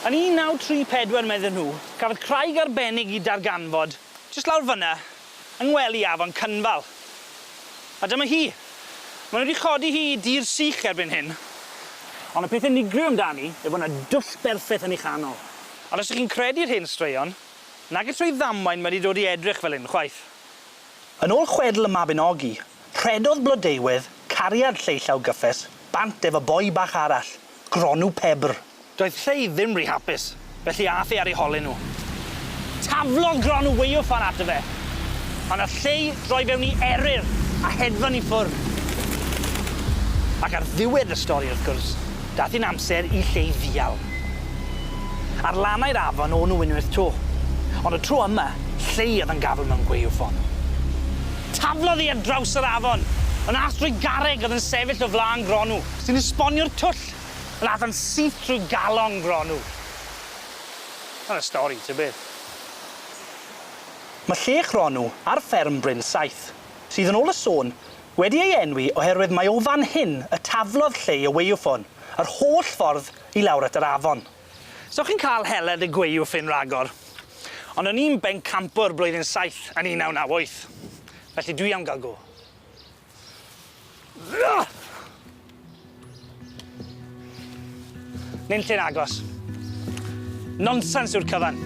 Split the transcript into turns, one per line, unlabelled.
Yn 1934 medden nhw, cafodd craig arbennig 'i darganfod, jyst lawr fyn 'na, yng ngwely afon Cynfal. A dyma hi. Ma' nw 'di chodi hi i dir sych erbyn hyn. On' y peth unigryw amdani yw bo' 'na dwll berffeth yn 'i chanol. Ond os 'ych chi'n credu'r hen straeon, nage trwy ddamwain ma' 'di dod i edrych fel 'yn chwaith.
Yn ôl chwedl y Mabinogi, rhedodd Blodeuwydd cariad Llei Llaw Gyffes bant efo boi bach arall, Gronw Pebr.
Doedd Llei ddim ry hapus, felly ath e ar eu hole nw. Taflodd Gronw waywffon ato fe, ond nath Llei droi fewn i eryr a hedfan i ffwrdd. Ac ar ddiwedd y stori wrth gwrs, dath hi'n amser i Llei ddial. Ar lannau'r afon o'n nw unweth 'to, ond y tro yma, Llei o'dd yn gafel mewn gwaywffon. Taflodd 'i ar draws yr afon, ond ath drwy garreg o'dd yn sefyll o flan Gronw, sy'n esbonio'r twll, ond ath o'n syth trwy galon Gronw. Dyna'r stori, ta beth.
Ma' lle Chronw ar fferm Bryn Saith, sydd yn ôl y sôn wedi ei enwi oherwydd mai o fan hyn y taflodd Llei y waywffon, yr holl ffordd i lawr at yr afon.
So chi'n ca'l hele 'dy gwaywffyn ragor. Ond o'n i'n bencampwr blwyddyn saith yn 1998, felly dwi am ga'l go. Ninlle'n agos. Nonsens yw'r cyfan.